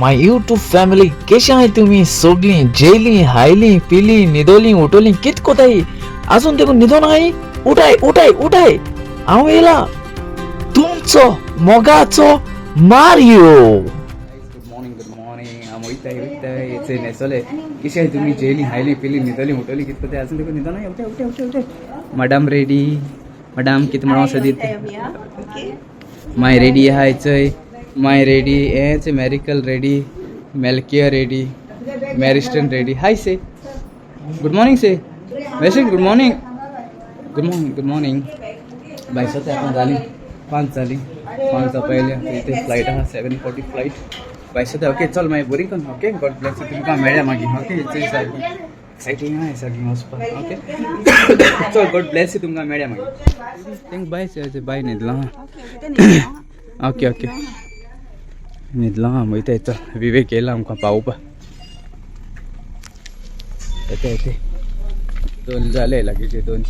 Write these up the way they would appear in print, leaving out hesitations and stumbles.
My YouTube family केशे आहाय तुमी सोगलीं जेयलीं हायलीं पिलीं न्हिदोलीं उठोलीं कित कोताय आजून देखून न्हिदोन आहाय उठाय उठाय उठाय हांव येयला तुमचो मोगाचो Mario. Good morning good morning. हांव वयताय वयताय येचय न्हेसोले. कशें तुमी जेयली हायली पिली न्हिदली उठली कित कोताय आजून देखून न्हिदोन आहाय उठाय उठाय उठाय उठाय. मॅडम रेडी मॅडम कितें म्हणून सदीत माय रेडी आहा चय माय रेडी हेंच मॅरिकल रेडी मेल्किया रेडी मॅरिस्टन ready. Hi say good morning say Mariston good morning good morning good morning. बाय सत आतां जाली 5 जाली 5 जावपा येयल्या. इथे फ्लायट आहा 7:40 फ्लायट. बाय सत ओके चल मागीर बरी कर. Okay God Blaise you. तुमकां मेळ्या मागीर. ओके चल सारकें एक्सायटींग आहा सारकें वचपाक. ओके चल गॉड ब्लेस you. तुमकां मेळ्या मागीर. तेंक बाय बाय न्हिदलो आहा. ओके ओके न्हिदलो आहा. वयता चल. विवेक येयला आमकां पावोवपा. येते येते 2 जाले लागींचे 2.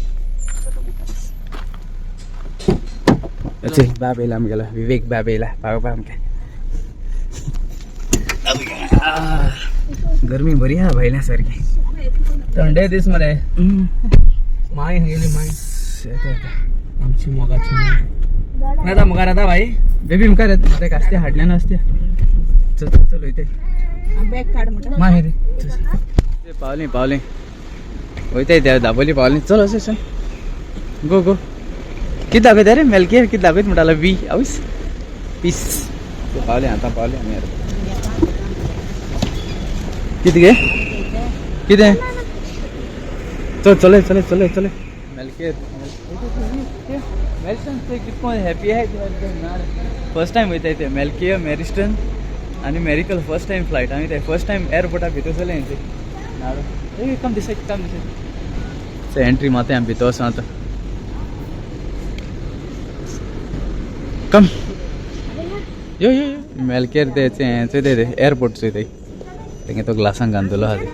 चल बाब येयला आमगेलो विवेक बाब येयला पावोवपा आमकां. गरमी बरी आहा भायल्या सारकी. थंडे दीस मरे. माय गेली माय. येता येता. आमची मोगाची माय. येता मुखार येता भाई. बेबी मुखार येता ते कास्ते हाडले नासते. चल चल चल वयते. बॅग काढ म्हणटा. माय रे पावली पावली वयताय त्या दाबोली पावली. चल अशें चल गो गो. कितें दाखयता रे मेलकी कितें दाखयत म्हणटालो वी आवस पीस. पावले आतां पावले आमी. कितें गे कितें चल चलय चलय चलय चलय. मेलके मेलस्टन ते कितको हॅपी आहाय. फर्स्ट टायम वयताय ते मेलकिया मॅरिस्टन आनी मॅरिकल फर्स्ट टायम फ्लायट. आनी ते फर्स्ट टायम एअरपोर्टा भितर सरले हेंचे नाडो. ए कम दिसाय कम दिसाय. एंट्री मारताय आमी भितर वचोन आतां. कम यो यो यो मेलकेर ते हेंचे ते एअरपोर्ट चोय ते तेंगे तो ग्लासान घालतलो आहा ते.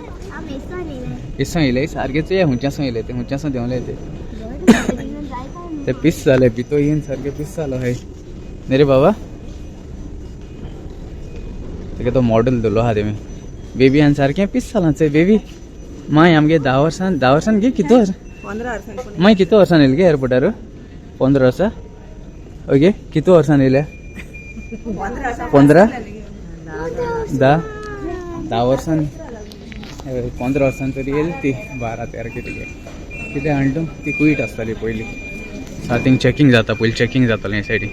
इसो येयले सारकें चोया हुंच्यासून येयले ते हुंच्यासून देंवले ते ते पीस जाले भितर येवन सारकें पीस जालो हय न्ही रे बाबा. तेका तो मॉडल दिलो आहा तेमी बेबी आनी सारकें पीस जालां चोय बेबी. माय आमगे 10 वर्सान 10 वर्सान गे कितू वर्सां 15 वर्सां. माय कितू वर्सान येयले गे एअरपोर्टार 15 वर्सां. ओके कितू वर्सान येयल्या 15 10 10 वर्सान 15 वर्सान तरी येयली ती 12 13 कितें कितें हाडून तूं ती कुयट आसताली पयलीं. सातींग चॅकींग जाता पयलीं चॅकींग जातालें हे सायडीन.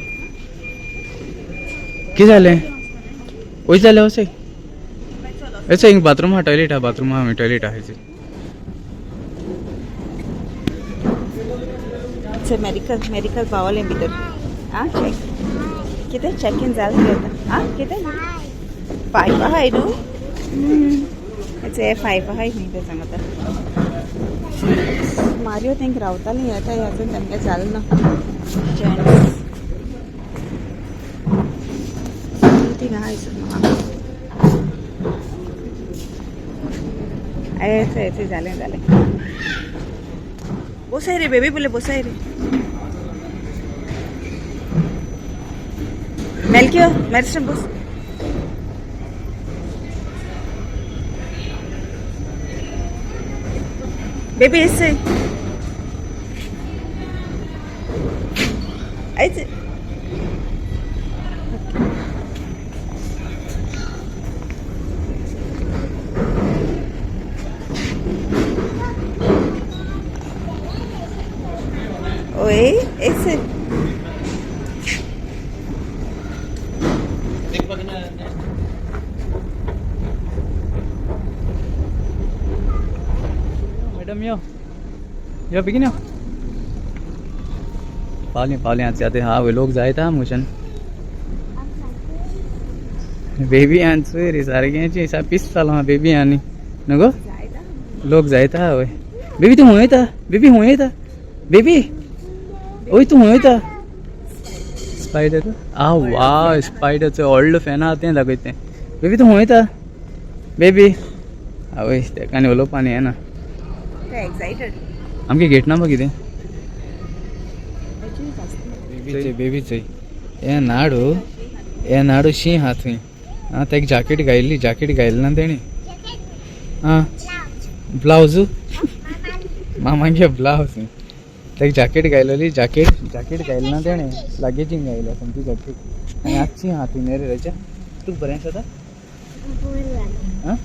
कितें जालें वयता जाल्यार वचय येचो हिंग बाथरूम आहा टॉयलेट आहा बाथरूम आहा टॉयलेट आहा. मेडिकल मेडिकल पावलें भितर. आं चॅक कितें चॅक इन जालें आतां. आं कितें 5 आहाय न्हू 5 आहाय खंय तें सांगता. मारियो तेंक रावतालीं येता अजून तेमगे जालें ना. जेंट्स थिंगा आहाय म्हाका. येते येते जालें जालें. बोसाय रे बेबी बोले बोसाय रे. मेलक्यो मेरिस्टन बोस. बेबी ऐसे ऐसे. ओए ऐसे. मॅडम यो यो बेगीन यो. पावली पावली आतां आतां हा लोक जायता आमच्यान बेबी आनी चोय रे सारकें सा पीस जालो आहा बेबी आनी न्हू गो लोक जायता हय. बेबी तूं खंय वयता बेबी खंय वयता बेबी ओय तूं खंय वयता स्पायडर आ वा स्पायडर चोय व्हडलो फॅन आहा तें दाखयता तें. बेबी तूं खंय वयता बेबी आवय तेका आनी उलोवपा आनी येना. एक्सायटेड. आमगे गेट नंबर कितें बेबी चोय बेबी चोय. हे नाडू हे नाडू शीं आहा थंय. आं तेका जॅकेट घायल्ली, जॅकेट घायली ना तेणी. आं ब्लावज मामागे ब्लावज. तेका जॅकेट घायलेली, जॅकेट जॅकेट घायली ना तेणें, लगेजींग घायल्या सामकी जॅकेट. आनी आजची आहा ती न्ही रे राजा, तुका बरें आसा आतां? आं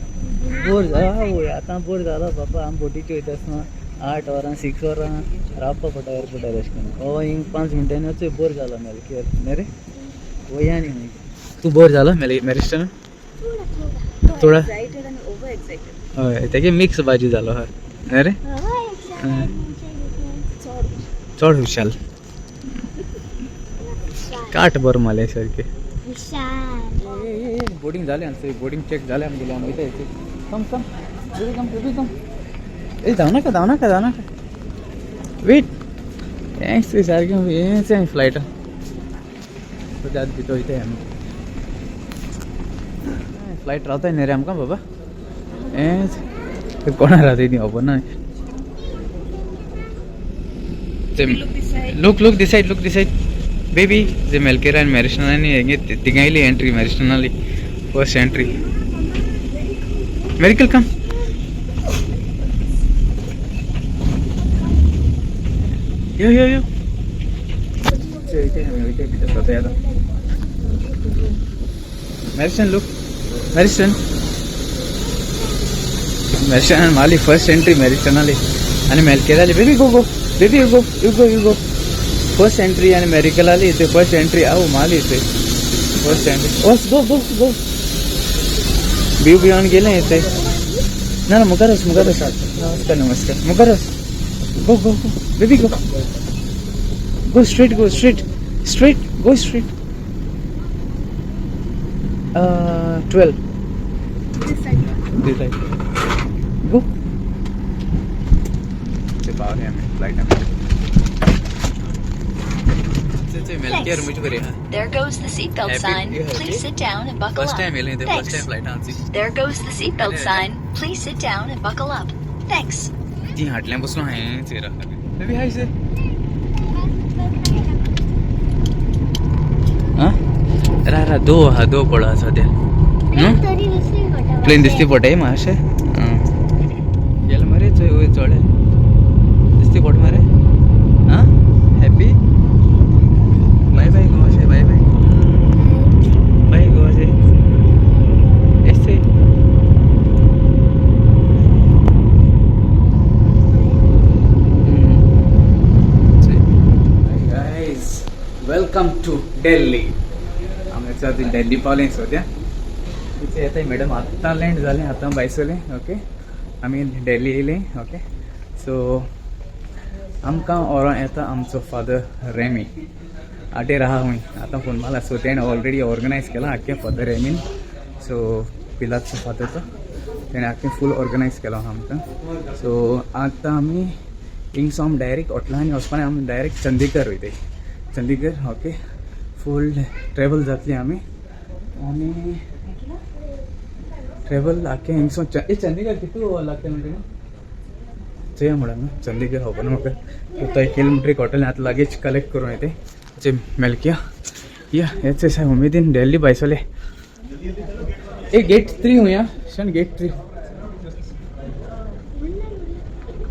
बोर जाला वय, आतां बोर जाला बाबा. आमी बोटीचे वयता आसतना 8 वरां 6 वरां रावपा पडटा एअरपोर्टार अशें करून. हो हिंग 5 मिनटांनी वचून बोर जाला मेलकेर न्ही रे. वया न्ही मागीर तूं बोर जाला मॅरिस्टन थोडा? एक्सायटेड आनी ओवर एक्सायटेड. हय तेगे मिक्स भाजी जालो. हय न्ही रे, चड हुशाल काट बरो माले सारकें. बोर्डिंग जालें आमचें, बोर्डिंग चेक जालें आमगेलें. आमी वयता. कम कम बेबी, कम बेबी कम. ए धांव नाका, धांव नाका, धांव नाका, वेट. हेंच सारकें हेंच फ्लायटा सद्या भितर वयताय आमी. फ्लायट रावताय न्ही रे आमकां बाबा. हेंच कोणा रावताय ती खबर ना. Look look this side, look this side baby. जे मेलकेरा आनी मॅरिस्टनानी हेंगे तिगायली एंट्री, मॅरिस्टनाली फर्स्ट एंट्री. मेरिकल कम. यो यो यो मॅरिस्टन लूक, मॅरिस्टन, मॅरिस्टन माली फर्स्ट एंट्री मॅरिस्टनाली आनी मेलकेराली. Baby go go baby, you go you go you go. First entry आनी मेरिकलाली इथे फर्स्ट एंट्री. आओ माली इथे फर्स्ट एंट्री. वस गो गो गो. बिव बिवन गेले इथे. ना ना, मुखार वच, मुखार वच. नमस्कार नमस्कार, मुखार वच. Go go go baby, go go straight, go straight, straight go straight. 12 go. पावले आमी फ्लायट आमी. There goes the seatbelt Happy- sign. You happy? Please sit down and buckle first up. Time येयलें ते, फर्स्ट टायम Thanks. फ्लायटान आमची. There goes the seatbelt Yeah. sign. Please sit down and buckle up. Thanks. ती हाटल्यां बसून हांवें चेर. Baby hi sir. आं रा रा दो आहा, दो पडो आसा सद्या. प्लेन दिसती पडटाय मातशें गेले मरे. चोय वयर चोडे दिसती पोट मरे. आं हॅपी बाय बाय गो अशें, बाय बाय बाय गो अशें एसे. Hi guys, welcome to Delhi. आमी आतां दिल्ली पावले सद्या. इथे येताय मॅडम, आत्तां लँड जालें, आतां भायसरलें. ओके, आमी दिल्ली येयले. ओके, सो आमकां व्हरोन येता आमचो फादर रेमी. आटेर आहा खंय आतां फोन मारला. सो तेणें ऑलरेडी ऑर्गनायज केलां आख्खें फादर रेमीन. सो पिलाचो फादर तो, तेणें आख्खें फूल ऑर्गनायज केलां आमकां. सो आतां आमी हिंगसो आमी डायरेक्ट हॉटेलांनी वचपाना, आमी डायरेक्ट चंदीगड वयताय. चंदीगड ओके, फूल ट्रॅवल जातली आमी. आनी ट्रॅवल आख्खें हिंगसो ए चंदीगड कितू लागता म्हणटा चोया म्हणून न्हू चंदीगड खबर ना म्हाका. तो एक किलोमिटर एक हॉटेल. आतां लगेज कलेक्ट करून येते. जे मेलकिया या हेच साहेब उमेदीन दिल्ली भायसोले. ए गेट 3 हुया शन, gate 3,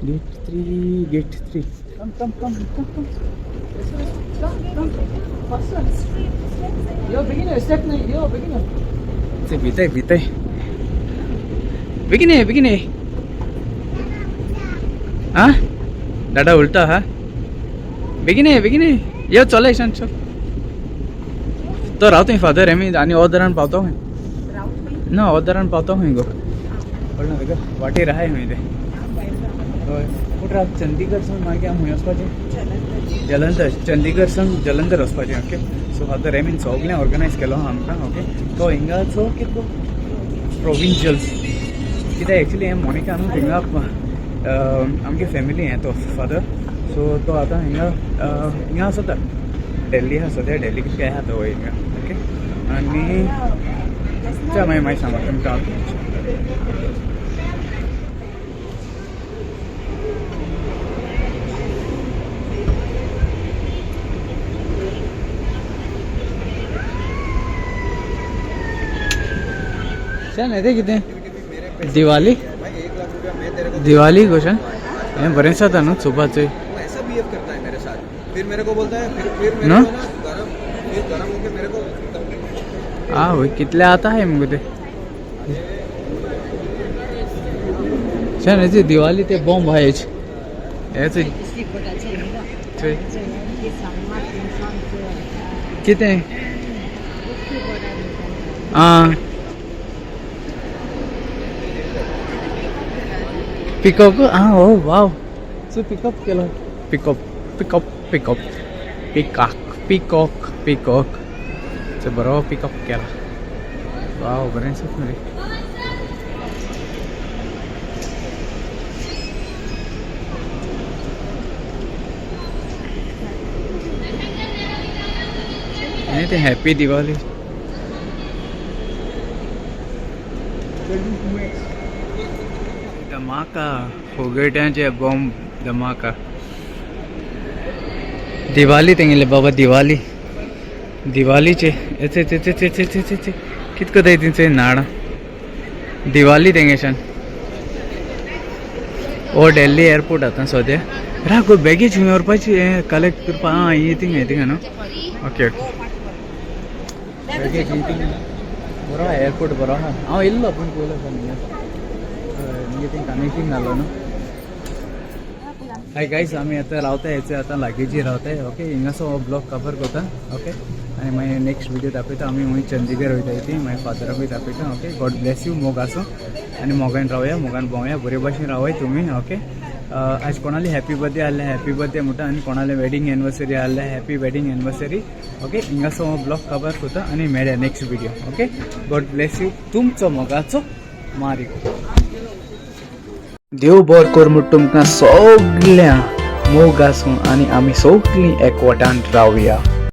gate 3, gate 3. Come come come come come come come. यो बेगीन स्टेप नाही, यो बेगीन. ते भिताय भिताय, बेगीन ये, बेगीन ये. आं दादा उलटा हा, बेगीन ये, बेगीन ये. यो चल ईशान चल. तो रावता फादर एमी आनी ऑर्डरान पावतो खंय ना, ऑर्डरान पावतो खंय गो कळना तुका. वाटेर आहाय खंय ते. हय पूण राव, चंदीगड सावन मागीर आमी खंय वचपाचें? जलंधर. चंदीगड सावन जलंधर वचपाचें. ओके, सो फादर रेमीन सगळें ऑर्गनायज केलो आहा आमकां. ओके, तो हिंगाचो कितें प्रोविंशियल्स कित्याक एक्चुली हें मोनिका न्हू थिंगा आमगे फॅमिली हें तो फादर. सो तो आतां हिंगा हिंगा आसता, दिल्ली आसा सद्या. दिल्ली कितें आहा तो हिंगा. ओके, आनी चल मागीर मागीर सांगता तुमकां. शान हें कितें दिवाली दिवाली क्वेश्चन हें बरें जाता न्हू चोवपाचें. ऐसा बिहेव करता है मेरे साथ, फिर मेरे को बोलता है, फिर मेरे ना? को ना गरम, फिर गरम होके मेरे को आ वय कितले आतां आहाय मुगो ते. शान हेची दिवाली ते बॉम्ब आहा हेच हेच चोय कितें आं पिकॉक आं हो वाव सो पिकअप केलो peacock peacock peacock peacock peacock peacock so बरो पिकअप केला. वाव बरें दिसता मरे. हें तें हॅपी दिवाली. धमाका फोगेट्यांचे बॉम्ब धमाका. दिवाली तेंगेले बाबा दिवाली दिवालीचे एचे चे चे चे चे चे चे चे कित कोताय तेंचे नाडां दिवाली तेंगेशान. ओ दिल्ली एअरपोर्ट आतां सद्या राव बॅगेज खंय व्हरपाची हें कलेक्ट करपा. आं ही थिंगा हें थिंगा न्हू. ओके ओके बॅगेज ही थिंगा. बरो आहा एअरपोर्ट बरो आहा. हांव येयल्लो पूण पयलो मुगे थिंग कनेक्टींग जालो न्हू. हाय गायज, आमी आतां रावता हेचे आतां लागींची रावताय. ओके हिंगासो हो ब्लॉग कवर करता. ओके आनी मागीर नेक्स्ट व्हिडिओ दाखयता. आमी मागीर चंदीगड वयताय ती मागीर फादराकूय दाखयता. Okay God Blaise you. मोग आसूं आनी मोगान रावया, मोगान भोंवया, बरे भाशेन रावय तुमी. ओके आज कोणाली हॅपी बर्थडे आहले हॅपी बर्थडे म्हणटा आनी कोणाले वेडींग एनिवर्सरी आहले हॅपी वेडींग एनिवर्सरी. ओके हिंगासो हो ब्लॉग कवर करता आनी मेळया next video. Okay God bless you. तुमचो मोगाचो मारियो. देव बर कर म्हूण तुमकां सगळ्या मोग आसूं आनी आमी सगळीं एकवटान रावया.